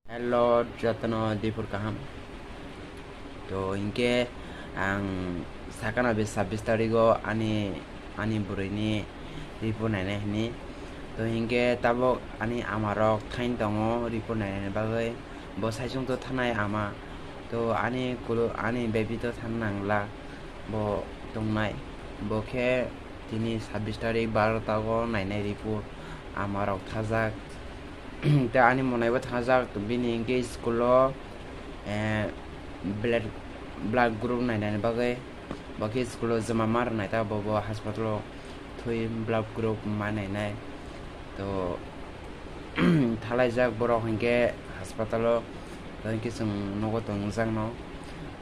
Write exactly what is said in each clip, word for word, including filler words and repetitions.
Hello, jotono dipur kaham. To, hinkhe ang sakano be sabbish tarigo ani, ani bwrwini report nainai hwnwi. To, hinkhe tabuk ani amarok thain tongo report nainani bagwi. Bo saichung to thanai ama. To, ani kulu, ani baby to than nangla. Bo tongnai. Bo khe tini sabbish tarik barota o nainai report. Amarok thajak. Tei ani monaibo thajak, bini hinkhe school o, eh, blood, blood group nainani bagwi. Bo khe school o joma ma rwnai ta, bo, bo hospital o thwi blood group ma nainai. To, thalaijak borok hinkhe hospital o, to hinkhe chwng nogo tongjakno.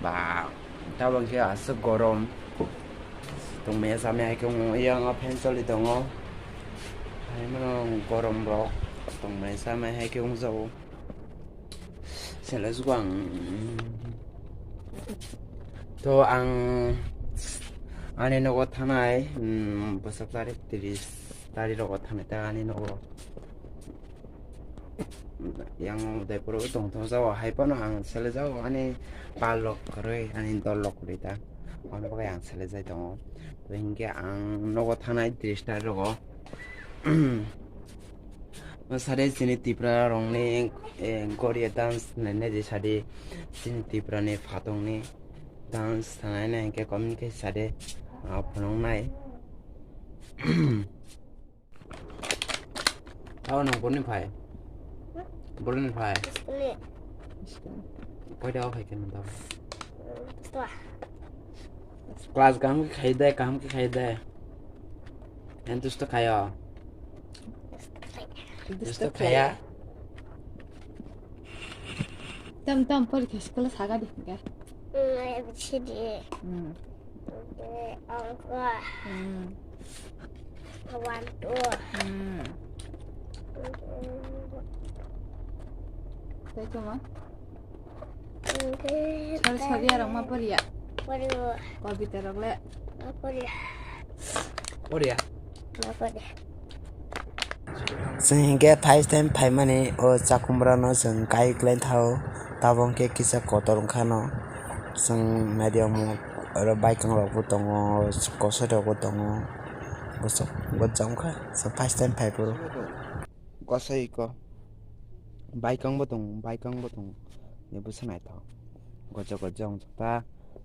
Ba, tabuk hinkhe aswk gorom. Tongmaya chamaya hai khe wng, yang o fan choli tongo. Hai mano gorom rok tongmaya chamaya hai khe wngjago. Sele sugo ang. To ang ani nogo thanai, mm, bwswk tarik tris tarik rogo thanai ta ani nogo. Yang Udaipur o tongthok jao, hai phano ang sele jao, ani pal rok kwrwi, ani dol rok kwrwi ta. Aboni bagwi ang sele jai tongo. To hinkhe ang nogo thanai tris tarik rogo. O sade chini Tipra rokni, eh, Goria dance nainai di sadi chini Tipra ni phatong ni dance thanai nai hinkhe communicate sade, ah, phunuknai. Tao nwng borni phai? Borni phai? School ni. Koita o phai khe nwng tao? Dustwa. Class kaham khe khai de, kaham khe khai de? Ang dusto khayo. Dusto khaya. Tam tam porikha school o saga di hinkhe. Mm, A B C D. Mm. Hinkhe ongkho. Mm. One, two. Mm. Tei tongma? Hinkhe sori sori arok ma poriya? Poriya. Kobita rok le? Ma poriya. Poriya. Ma poriya. Chwng hinkhe first time phaimani o Chakhumra no chwng kai klai thao, tabok khe kisa kotor wngkha no. Chwng naidi omo oro baikang rok bo tongo, kosoi rok bo tongo, bwswk bo cham kha, chwng first time phai phuru. Kosoi ko baikang bo tongo, baikang bo tongo, ni bwsa naithok gojo gojo wng ta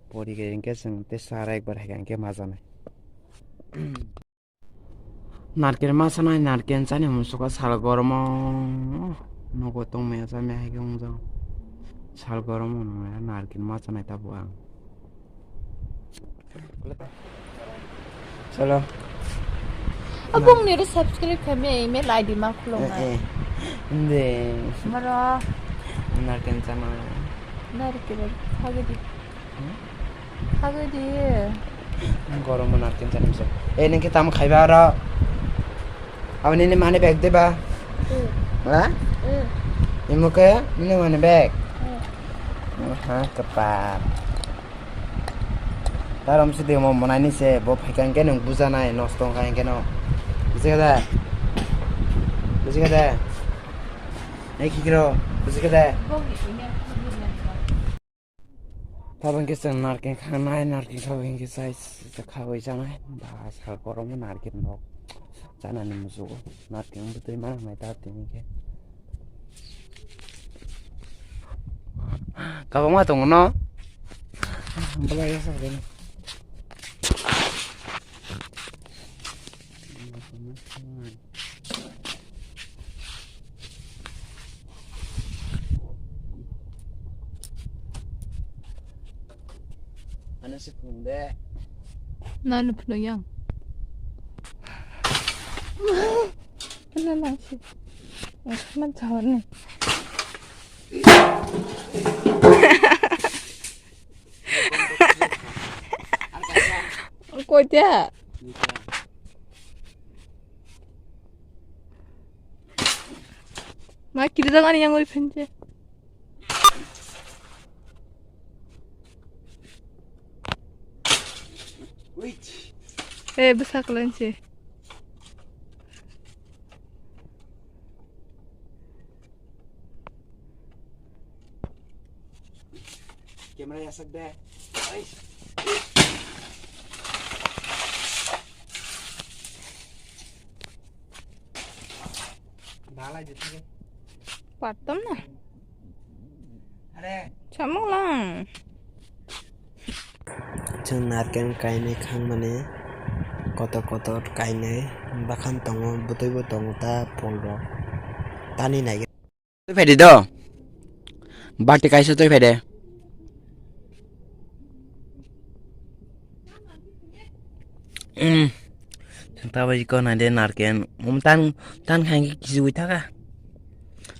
pori khe hinkhe chwng tei sara ekbar hai khe majanai. Narkel ma sanai, narkel chani musugo sal goromo. Nogo tongmaya chamaya hai khe wngjago. Sal goromo nwngnai narkel ma chanai tabuk ang. Chalo. Abong ni ro subscribe khaimya email I D ma khulumnai. Eh, eh. Inde. Maro. Narkel chanai. Narkel khagwi di. Hmm? Khagwi di. Goromo narkel chani musugo. Eh, nini khe tamo khaiba aro? Abo nini money bag de ba? Hmm. Ha? Hmm. Imo khe nini money bag? Hmm. Ha, kwpal. Tarom si de mo monai ni se, bo phaikha hinkhe nwng bujanai, nosto wngkha hinkhe no. Bujikha da? Bujikha da? Ei khikro, bujikha da? Tabang khe chwng narkeng khanai, narkeng kha hinkhe chai khawi chanai. Ba sal korom narkeng rok chanani musugo. Narkeng bwtwi ma nai ta tini khe. Kabangma tongo no? Belai ya sa. Ano si phung de. Nano phunuk yang. Ano lang si. Mas man chawar ni. Koi dia. Ma kiri dang ani yang oi phenche. Eh, bwsa kwlai se. Camera yasak de. Ai. Balai de thangwi. Pattam na. Are. Chamung lang. Chwng narken kainwi khangmani kotor kotor kainwi bakhan tongo, bwtwibo tongo ta pholrok tani nai. Twi phaidi do. Bati kaisa twi phaidi. Mm. Tabo iko nai de narken. Um, tan, tan khain ki kisu ui thaka.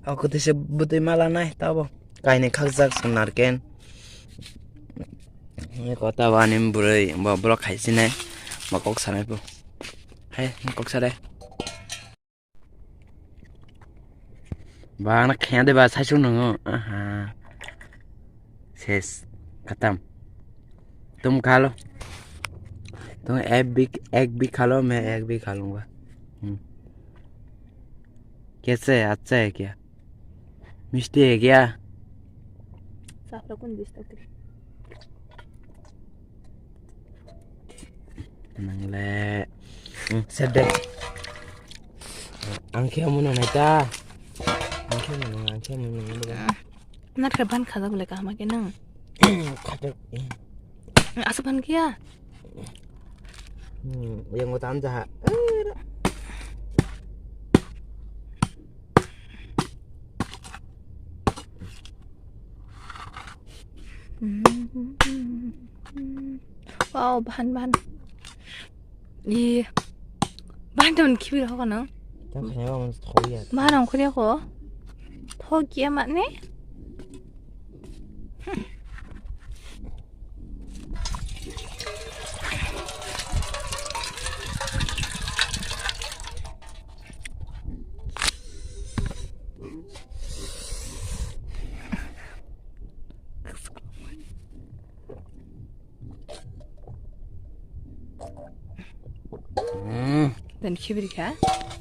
Ako tise butui mala nai tabo. Kaine khakjak song narken. Ni kota ba ni bwrwi, bo borok khaisi nai. Ba kok sanai po. Hai, ni kok sare. Ba, na khaya de ba, sai sung nungo. Aha. Ses. Khatam. Tum kha lo. Tum ek bhi, ek bhi kha lo, main ek bhi kha lunga. Hmm. Kaise hai? Achha hai kya? Mishti hai kya? Safra kun bishta kri. Nangle. Hmm, sedde. Ang khe muna nai ta. Ang khe muna, ang khe muna nai ta. Nat khe ban khajak le kaham khe nang. Khajak. Asa ban khe ya. Hmm, yang utan jaha. Wow, bahan, bahan. Ih. Bahan teman kibir ho kono. Tang khanya ba man thok ya. Bahan ang khuri ko. Thok ya mat ne? Hmm. Dan khibir kha.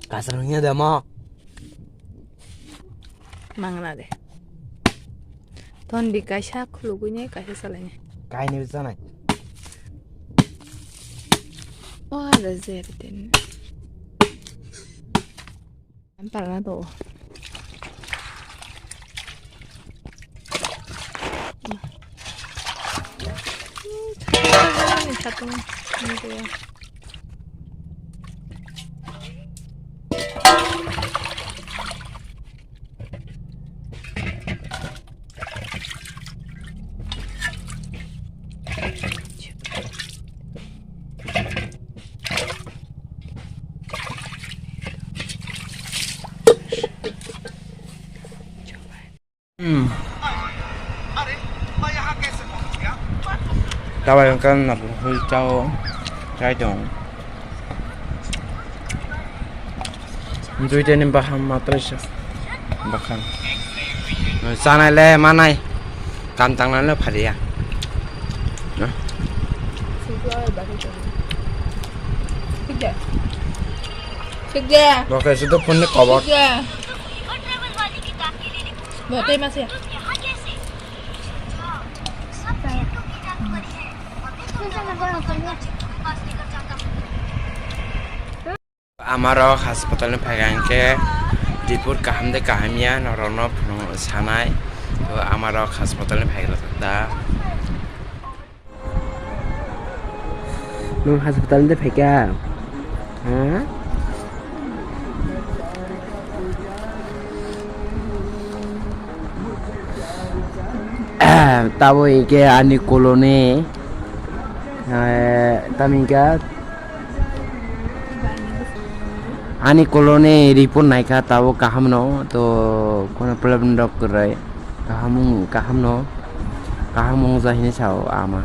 Kasar hwnya da ma. Mangna de. Ton bi kaisa khulugwi ne kaisa salai ne. Kaini bi sanai. Oh, da zer den. Parana to. Hmm. Tabuk wngkha naphuru hoi chao, chai tong. Duitani baham matrai se bakhan. Chanai le manai. Kam tangnai le phariya. Thik de. Thik de. Bo khe sudo phone ni cover. Thik de. Bo tei ma se. Amarok hospital ni phaikha hwnkhe report kaham de kaham ya norokno phunuk sanai. To amarok hospital ni phaikha da. Nwng hospital ni phaikha? Ha? Tabo hwnkhe ani koloni, eh, tamo hwnkhe ani koloni report naikha tabo kaham no, to kono problem rok kwrwi kaham wng-, kaham no, kaham wngja hinwi sao ama.